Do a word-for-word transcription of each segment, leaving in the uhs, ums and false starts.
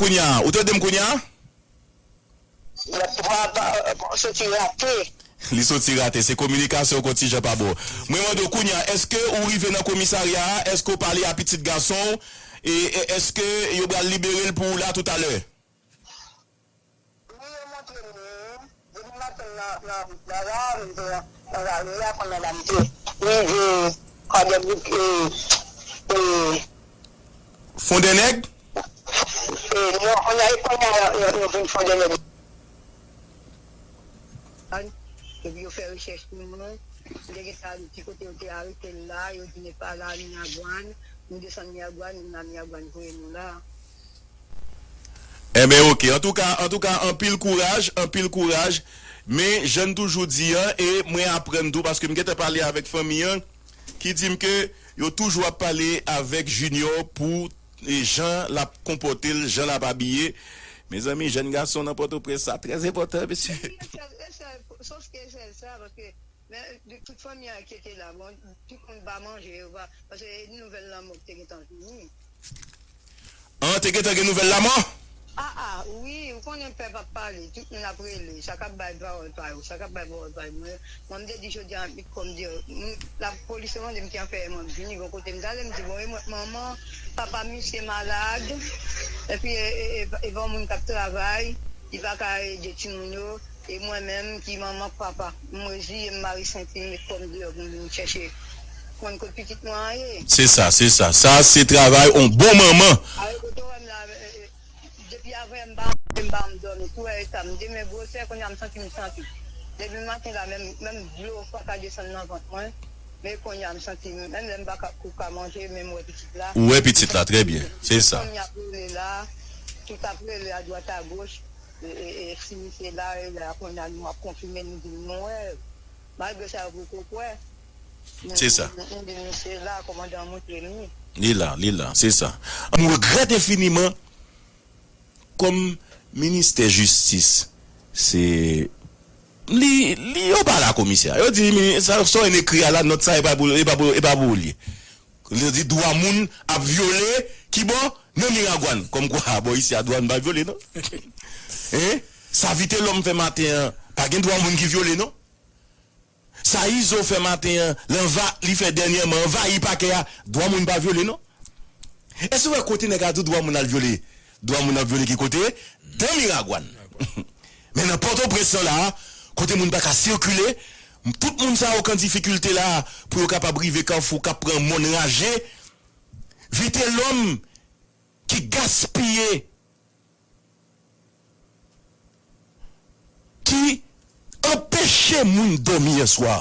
Kounye a, ou tande m kounye a? Soti rate. Li soti rate, se kominikasyon kontijan pa bon. Mwen mande w kounye a, èske ou rive nan komisarya a? Èske w pale a pitit gason w? E, e èske yo pral libere l pou ou la toutalè? Wi, yo montre m li. Depi maten nan, nan wout la, la, m te nan lari a, kounye a la m te rive Kwadèbouk, e, e, Fondènèg? E, non, kounye a, e kounye a, yo, yo, yo vin Fondènèg. Epi yo fè rechèch pou mwen. M te gentan di kote yo te arete l la, yo di n pa la Miragwàn. Nou desann Miragwàn, nou la Miragwàn voye nou la. Enben, oke. Antouka, antouka, anpil kouraj, anpil kouraj. Men, jan n toujou di an, e mwen aprann tou, paske m gentan pale avèk fanmi an, ki di m ke yo toujou ap pale avèk Junior pou, e, jan l ap konpòte l, jan l ap abiye. Mezanmi, jèn gason nan Pòtoprens, sa trè enpòtan, mesye. Sòske sèl sa, paske Men, de tout fanmi an ki te la, bon, tout moun pa manje, yo pa, paske nouvèl lanmò ki te gentan vini. An, te gentan gen nouvèl lanmò? A, a, wi, ou konnen pèp ap pale, tout moun ap rele, sa k ap bay pawòl pa yo, sa k ap bay pawòl pa yo. Mwen, mwen, m te di jodi a, kòm di, m, lapolis te mande m ki afè mwen vini, bon, kote m t ale, m di, bon, e mwen, manman, papa misye malad, epi e, e, e, e pa yon moun k ap travay, li pa ka ede timoun yo. E mwen menm ki manman k papa, m reziye m mare senti m met kò m deyò pou m vin chèche konn kot pitit mwen an ye. Se sa, se sa. Sa se travay on bon manman. Awe kote w wè m la, e, e, depi avan yè m pa manje, m pa janm dòmi. Tou wè eta m, demen gwosè, kounye a m santi m santi. Depi maten la, menm, menm dlo pa ka desann nan vant mwen. Men kounye a m santi m, menm lè m pa ka, pou ka manje, men m wè pitit la. Ou wè pitit la, trè byen. Se sa. Fanmi ap rele la, tout ap rele adwat agoch. E, e, e, si misye la, e la, kounye a nou ap konfime, nou di nou wè. Malgre sa, yo poko kwè. Men, se sa. Nou, nou di misye la, kòmandan an montre nou. Li la, li la, se sa. M regrèt enfiniman, kòm ministè jistis, se, li, li, yo pa la komisè. Yo di, mi-, sa, sa w ekri a la, nòt sa, e pa pou, e pa pou, e pa pou ou li ye. Yo di dwa moun ap vyole, kibò? Nan Miragwàn. Kòmkwa, bò isi a, dwa moun pa vyole, non. Hein? Sa Vitelhomme fè maten an, pa gen dwa moun ki vyole, non. Sa Izo fè maten an, l anva-, li fè dènyèman, anvayi pakè a, dwa moun pa vyole, non. Èske w wè kote nèg la di w dwa moun al vyole? Dwa moun ap vyole ki kote? Dan Miragwàn. Men nan Pòtoprens lan la, kote moun pa ka sikile, tout moun sa yo k an difikilte la, pou yo kapab rive Kafou, k ap pran mòn raje, Vitelhomme ki gaspiye, ki anpeche moun dòmi yè swa.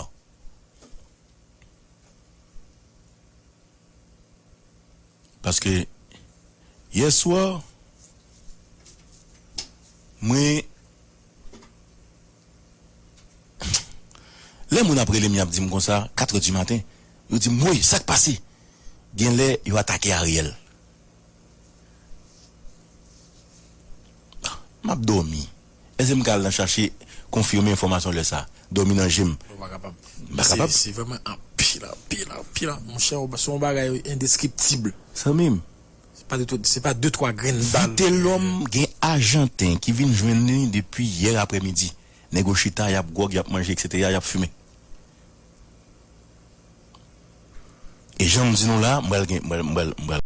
Paske yè swa, mwen, lè moun ap rele m, y ap di m konsa, katrè di maten, yo di m, woy, sa k pase? Gen lè yo atake Ariel. M ap dòmi. Èske m ka al nan chache konfime enfòmasyon lè sa? Dòmi nan je m. Non, pa kapab. M pa kapab. Se, se vrèman anpil, anpil, anpil. Monchè, se yon bagay endeskriptib. Zanmi m. Se pa de, se pa de twa grenn bal. Vitelhomme gen Ajanten ki vin jwenn li depi yè aprèmidi. Nèg yo chita, y ap gwòg, y ap manje, etsetera, y ap fimen. E jan m di nou la, m pral gen, m pral, m pral, m pral